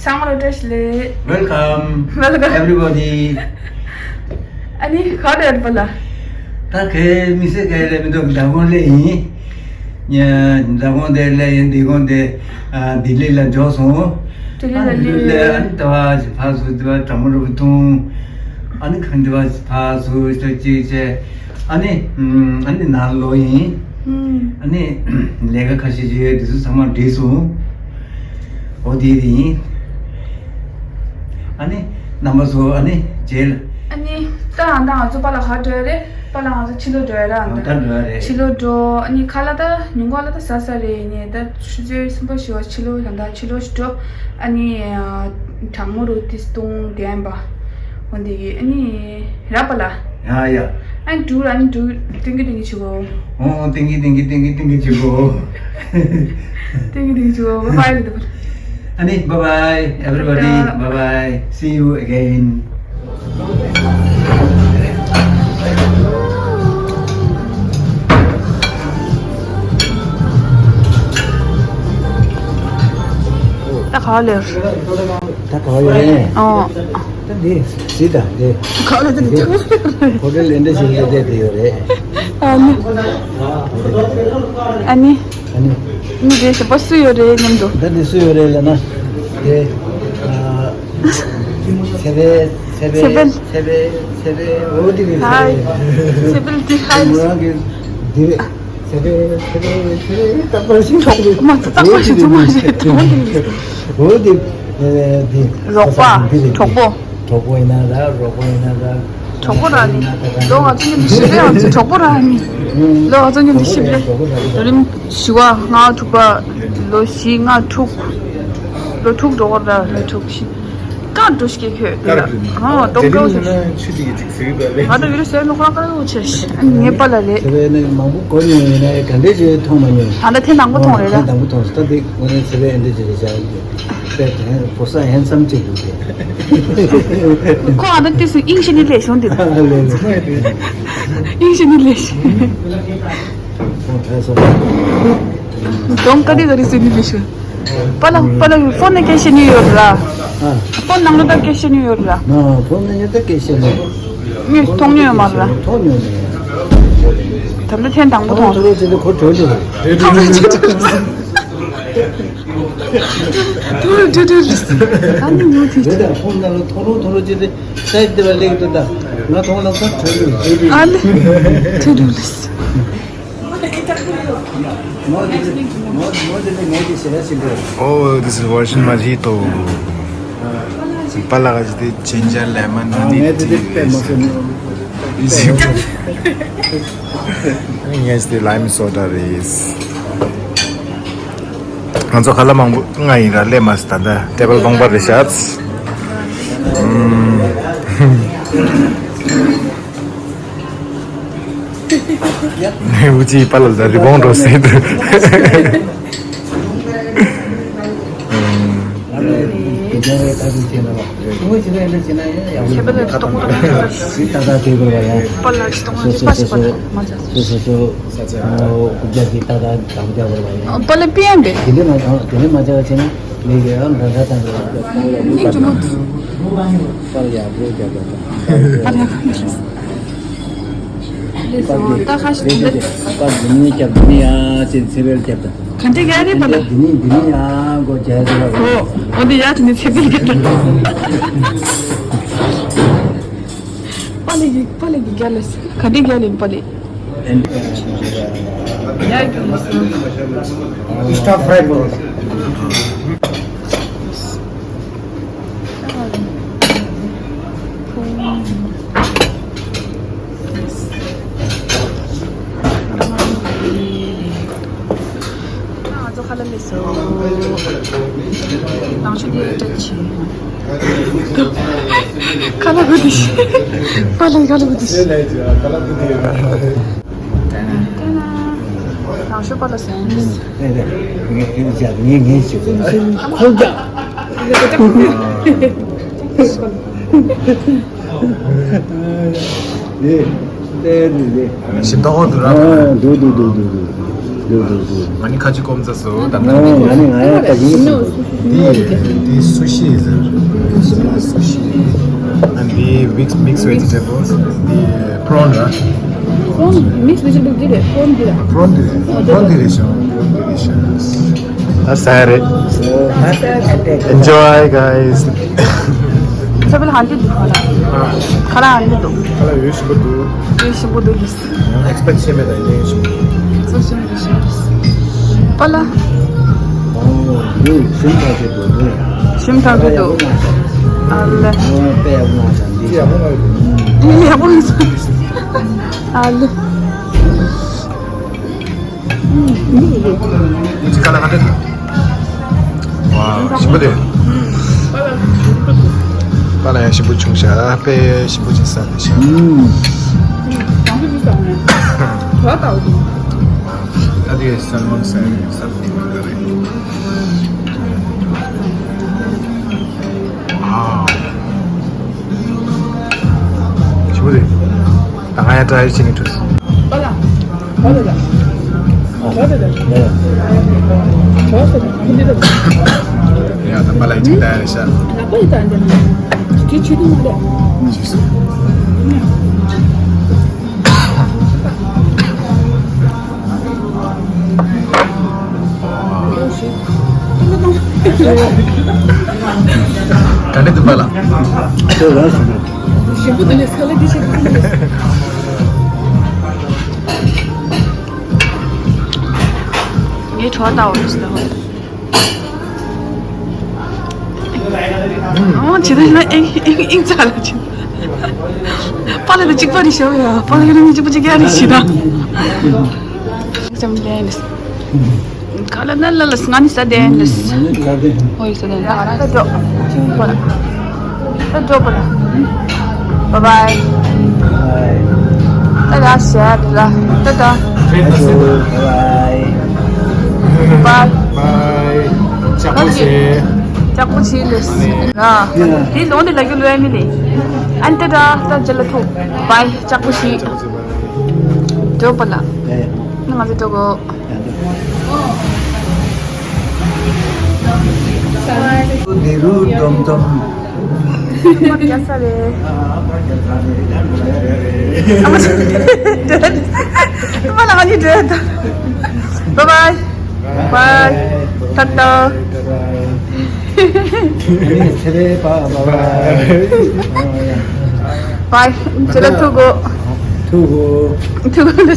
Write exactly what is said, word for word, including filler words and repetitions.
ཚང་མ་ལ་བཀྲ་ཤིས་བདེ་ལེགས། Welcome. Welcome everybody. ཨ་ནི་ག་རེ་ཡོད་པ་ལ། ད་གའི་མི་སེར་གའི་ལས་མི་འདུག་མདང་དགོང་ལས་ཡིན། ཉ་མདང་དགོང་དེ་ལས་ཡིན་འདི་དགོང་དེ་ལྡི་ལི་ལ་འབྱོར་སོང་། ལྡི་ལི་ལ་ལས་ཨ་ནི་ད་བ་ཕར་ཚུར་དེ་བ་གྲང་མོ་རུ་བཏུང་། ཨ་ནི་གང་དེ་བ་ཕར་ཚུར་ཅིག་བྱས། ཨ་ནི་ཨ་ནི་ནང་ལོག་ཡིན། ཨ་ནི་ལས་ཀ་ཁ་ཤས་ཅིག་ཡོད་དེ་ཚོ་ཚང་མ་འགྲིག་སོང་། འོ་དེ་དེ་ཡིན། ཨ་ནི་རྣམ་པ་ཚོ་ཨ་ནི་རྗེས་ལ། ཨ་ནི་ད་ཨ་ད་ང་ཚོ་པཱ་ལགས་ག་འགྲོ་ཡ་རེད། པཱ་ལགས་ང་ཚོ་ཕྱི་ལོགས་འགྲོ་ཡ་རེད། ཨ་ད་འགྲོ་ཡ་རེད། ཕྱི་ལོགས་འགྲོ། ཨ་ནི་ཁ་ལག་ད་ཉིན་གུང་ལ་ད་ཟ་ས་རེད། ཡིན་ནའི་ད་ཆུ་ཚོད་གསུམ་པ་བཞི་པ་ཕྱི་ལོགས་ལ་ད་ཕྱི་ལོགས་ཤིག་འགྲོ། ཨ་ནི་གྲང་མོ་རུ་ཏིས་བཏུང་བསྡད་པ། འོ་འདི་གི་ཨ་ནི་ར་པཱ་ལགས། ཡ་ཡ། ཨ་ནི་འགྲུག་ར་ཨ་ནི་འགྲུག་ཏིང་གི་ཏིང་གི་བྱེད་གོ། ཨོ་ཏིང་གི་ཏིང་གི་ཏིང་གི་ཏིང་གི་བྱེད་གོ། ཏིང་གི་ཏིང་གི་བྱེད་གོ། བཱའི་བཱའི་ལ་ད། ཨ་ནི་bye bye everybody. Bye bye, see you again. ད་ག་ལེར། ད་ག་ལེར། ཨོ། ད་འདི་སི་ད་འདི། ག་ལེར་ད་འདི། ཧོ་ཊེལ་ཨེ་འདྲ་ཞིག་ལས་བསྡད་དེ་ཡོད་རེད། ཨ་ནི། ཨ་ནི། ཨ་ནི། མི་རེ་ཞིག་པ་སུ་ཡོད་རེད་སྙམ་དུ། ད་འདི་སུ་ཡོད་རེད་ལབ་ན། དེ། ཨ། ཚེ་འཕེལ། ཚེ་འཕེལ། ཚེ་འཕེལ། ཚེ་འཕེལ། ཚེ་འཕེལ། འོ་དེ་རེད། ཧའི། ཚེ་འཕེལ་དེ་ཧའི། ཁོ་རང་གི་འདི་རེད། ཚེ་འཕེལ། ཚེ་འཕེལ། ཚེ་འཕེལ། རྟག་པར་ཤེས་ཐུབ་རེད། མ་རྟག་པར་ཤེས་ཐུབ་མ་རེད། འོ་དེ་རེད། འོ་དེ། འདི། རོགས་པ། འདི་རེད། གྲོགས་པོ། གྲོགས་པོ་ཡིན་ན་ར་རོགས་པོ་ཡིན་ན་ར། གྲོགས་པོ་ར་ནི། ལོ་ང་ཚོ་མཉམ་དུ་བཞི་པའི་ང་ཚོ་གྲོགས་པོ་ར་ནི། ལོ་ང་ཚོ་མཉམ་དུ་བཞི་པའི། ད་རིང་བཞི་པ་ལྔ་དྲུག་པ། ལོ་བཞི་ལྔ་དྲུག་ལོ་དྲུག་འགྲོ་བར་ལ་ལོ་དྲུག་བཞི། ཀར་འགྲོ་ཤེས་ཁྱོད་ལ། ཧོ་ཏོག་ཏོག་ཆུ་ཅིག་ཅིག་ཟེར་གི་འདུག་ལེ། ང་ད་ཡུལ་ཟེར་ནོ་ཁོ་རང་ཀར་ཡོད་ཆེ། ངའི་པཱ་ལགས་ལེ། དེ་བས་ནི་མང་པོ་གོ་མྱོང་ཡིན་ན་ག་འདྲས་ཅིག་མཐོང་མ་མྱོང་། ད་ལྟ་ཐེངས་དང་པོ་མཐོང་རེད་ལ། ཐེངས་དང་པོ་མཐོང་སོང་། ད་འདི་ངོ་ནས་ཚེ་བའི་ཨེ་འདྲས་ཅིག་རེད་བྱ། དཔེ་དེ་ཕོ་གསར་ཧན་སམ་ཅིག་འདུག་གས། ཁོ་ཨ་ད་ཏི་སུ་དབྱིངས་ཤེས་ནི་ལས་བྱུང་འདི། ལས་ལས། དབྱིངས་ཤེས་ནི་ལས་བྱུང་། ཁོང་ཐལ་སོང་། གདོང་ཀ་རི་ཀ་རི་སུ་ནི་ལས་བྱུང་། པཱ་ལགས་པཱ་ལགས་ཕོན་ནས་སྐད་བཤད་ནི་ཡོད་ར། ཨ། ཕོན་ནང་ལ་ད་སྐད་བཤད་ནི་ཡོད་ར། ཨ་ཕོན་ནང་ལ་ད་སྐད་བཤད་ནི་ཡོད། ངས་མཐོང་མྱོང་ཡོད་མ་ར། མཐོང་མྱོང་མེད། ད་ལྟ་ཐེངས་དང་པོ་མཐོང་། ཐོ་རོ་ཅི་འདི་ཁོ་གྲོལ་འདུག་ཐོ་རོ་ཅི་འདི། ཐོ་རོ་ཅི་འདི། ཨ་ནི་ཉོ་དེ། རེད་ད་ཁོང་ནང་ལ་ཐོ་རོ་ཐོ་རོ་ཅི་འདི་སའི་དེ་བ་ལེགས་འདུག་ད་ང་མཐོང་ན་ཁོ་གྲོལ་འདུག་ཨ་ནི་ཐོ་རོ་ལེས། Oh, this is washing machine too. པཱ་ལགས་ཀྱི་དེ་ཇིན་ཇར་ལེ་མོན་ཨ་ནི་ཏི་རེད། ངས་དེ་ལའིམ་སོ་ཌ་རེད། ང་ཚོ་ཁ་ལག་མང་པོ་ང་ཡིན་ར་སླེབས་མ་སོང་། ད་ལྟ་ཊེ་བལ་སྟོང་པ་རེད་ཤག་ཨུམ། ནས་འུ་ཅི་པཱ་ལགས་ལ་རི་བོང་འགྲོ་ཟེར་འདུག་ཁྱད་པར་ལ་སྟོང་པ་རེད། པཱ་ལགས་སྟོང་པ་རེད། སོ་སོ་སོ་སོ། ཨོ། རྐུབ་བཀྱག་གི་ཏག་ཏག་དང་རྒྱག་དགོས་པ་ཡིན། ཨ། པཱ་ལགས་པི་ཨེམ་རེད། དེ་འདྲས་མ་བྱ། དེ་འདྲས་མ་བྱ་བ་བྱས་ན་ལས་ཀྱི་ཨ་འདྲ་འདྲ་དང་འདྲ་འདྲ་གཏོང་ལ་མི་དཀའ་ཐང་རེད། པཱ་ལགས་ཡག་པོ་རྒྱག་དགོས་པ། པཱ་ལགས་ཡག་པོ་རེད། ལགས་སོ། ད་ཁ་ཤས་དེ་འདྲས། པཱ་འདི་ནས་རྒྱབ་འདི་ནས་ཡར་བྱས་ཚེ་བལ་རྒྱབ་དང་། ག་འདྲས་ཡག་རེད་པཱ་ལགས། འདི་ནས་འདི་ནས་ཡར་མགོ་རྒྱག་དགོས་པ་རེད། ཨོ། འོ་འདི་ཡར་དེ་ནས་ཚེ་བལ་རྒྱབ་དང་། པཱ་ལགས་ཀྱི་པཱ་ལགས་ཀྱི་རྒྱ་ལས་ག་འདྲས་རྒྱ་ལས་པཱ་ལགས། Stir fry. ང་ཚོ་ཁ་ལག་ལས་སོ། ནང་ཆུ་དེ་སྤྲད་ཆེ། ཁ་ལག་གུ་དི་ཤི། པཱ་ལགས་ཁ་ལག་གུ་དི་ཤི། ནང་ཆུ་པཱ་ལགས་སོང་། ངས་ངས་ངས་ཁོ་རྒྱག་ཞིམ་ཏོག་ཏོ་འདུག་ར། འདུག་འདུག་འདུག་འདུག་འདུག་ང་ནི་ཁ་ཅིག་སྐོམ་ཚ་སོ་ད་ལྟ། ང་ནི་ང་ཡང་ཁ་ཅིག་སྐོམ་ཚ་སོ། འདི་འདི་སུ་ཤི་ཟེར། སུ་ཤི། And the mix mix vegetables, the prawn ར། Prawn, mix vegetable འདི་རེད། Prawn འདི་རེད། Prawn འདི་རེད། Prawn འདི་རེད་ཤག Prawn འདི་རེད་ཤག་ད་ཟ་ཡ་རེད། Enjoy, guys. ཁ་ལག་ཧ་ལས་འདུག་ཁ་ལག་ཧ་ལས་འདུག་ཁ་ལག་ཡོད་ཞིམ་པོ་འདུག་ཡོད་ཞིམ་པོ་འདུག Expect བྱས་མེད་ད་ཡིན་ཞིམ་པོ། པ་ལ། ཞིམ་ཐག་ཆོད་འདུག་ཞིམ་ཐག་ཆོད་འདུག་ཨ་ལེ། དཔེ་ཡག་པོ་མ་རེད། འདི་ཡག་པོ་མི་འདུག་ཨ་ལེ། ཁ་ལག་ག་འདྲ་འདུག་ཝའོ། ཞིམ་པོ་འདུག་པ་ལགས་ཡང་ཞིམ་པོ་བྱུང་ཤག་དཔེ་ཞིམ་པོ་ཅིག་ཟ་འདི་ཤག་ད་དེ་སལ་མོན་ཟ་ཡ་ཟ་འདི་མ་རེད། ཝའོ། ཞིམ་པོ་རེད། ད་ང་ཡང་try བྱེད་ནི་འགྲོ། ཡ་ད་པ་ལགས་ཅིག་ད་ཡ་རེད་ཤག་ག་འདྲ་འདུག་པ་ལགས། ཞིམ་པོ་འདུག་ལེ། ས་ལ་འདི་ཞིག་འདུག་ངའི་གྲོགས་ལྟ་བ་རེད་ཟེར་ཧོ། ཨོ་ཇི་ལྟར་ན་ཨིང་ཨིང་ཨིང་ཙག་ལ་ཅི། པ་ལགས་དང་གཅིག་པ་རེད་ཤག་ཡ། པ་ལགས་ཡང་ནི་གཅིག་པ་གཅིག་རྐྱང་རེད་ཤག་ད། ཁ་ལག་ན་ལ་ལ་ང་ནི་ཟ་དེ་ལ། ཨོ་ཡི་ཟ་དེ་ལ། ད་འགྲོ། ད་འགྲོ་པ་ལགས། Bye bye. ད་ད་ཤ་ད་ད་ད། Bye. Bye. ལྕགས་པོ་བྱེད། ལྕགས་པོ་བྱེད་ལས། ར། དེ་ལོང་དེ་ལ་རྒྱུ་ལོས་མི་ལས། ཨན་ཏེ་ད་ད་ཇ་ལ་ཐུག Bye. ལྕགས་པོ་བྱེད། འགྲོ་པ་ལགས། ང་ཚོ་འགྲོ་གོ། འདི་རུ་འཛོམས་འཛོམས། མ་རྒྱ་ས་རེད། ཨ་མ་ཅི། མ་ལ་ང་གཉིས་འདྲེ་ད། Bye bye. Bye. ད་ད། Bye. ཇ་ལ་ཐུག་གོ། ཐུག་གོ། ཐུག་གོ་ལས།